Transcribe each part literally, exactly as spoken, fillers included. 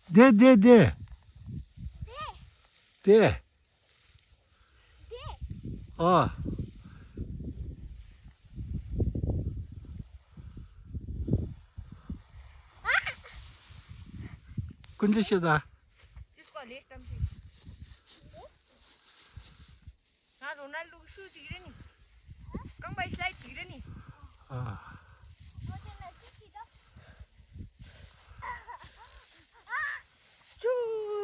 བསྡད་བསྡད་བསྡད། བསྡད། ཨ། ཀུན་རྫོབ་ཤེས་དང་། ང་རོ་ནལ་ཌོ་གི་ཤུ་ཅིག་རེད་ནི། རྐང་པའི་སི་ལའིཌ་ཅིག་རེད་ནི། ཨ། ཅུ།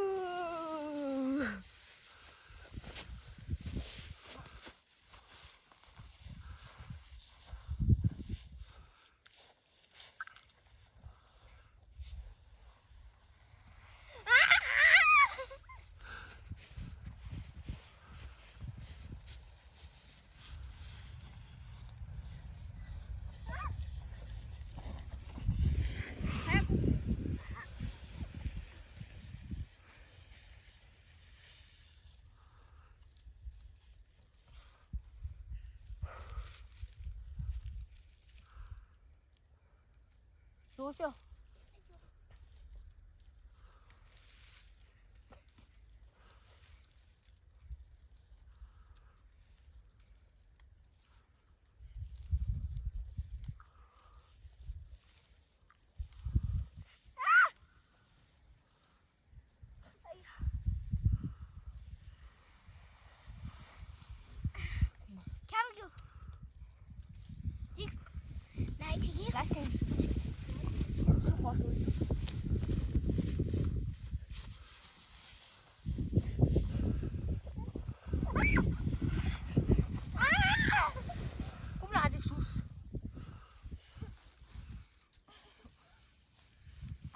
ཤོག་ཤོག་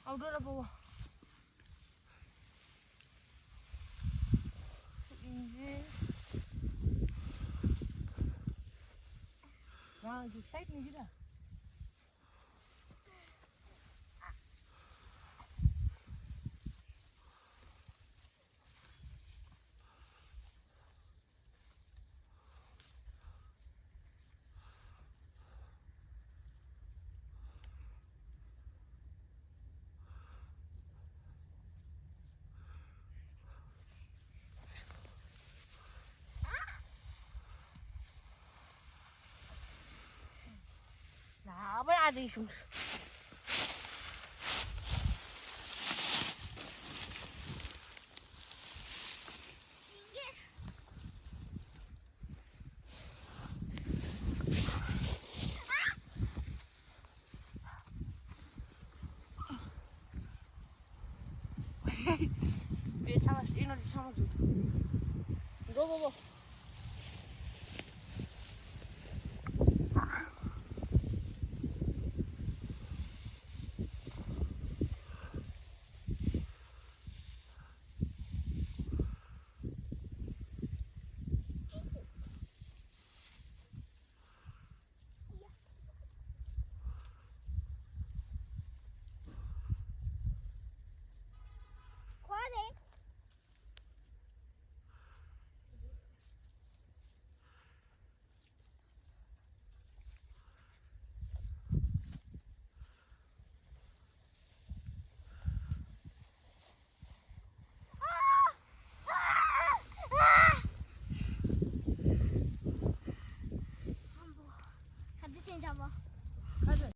ཨའུ་ཌོར་པོ། ཨིན་ཇི། ང་འཇུག་སའིད་མི་འཇུག་ད། ལ་བར་ཨ་ཟིག་བྱུང་། པའི་ཆང་ཨེ་ནོ་ཅི་ཆང་མ་འཇུ། འགྲོ་བོ་བོ།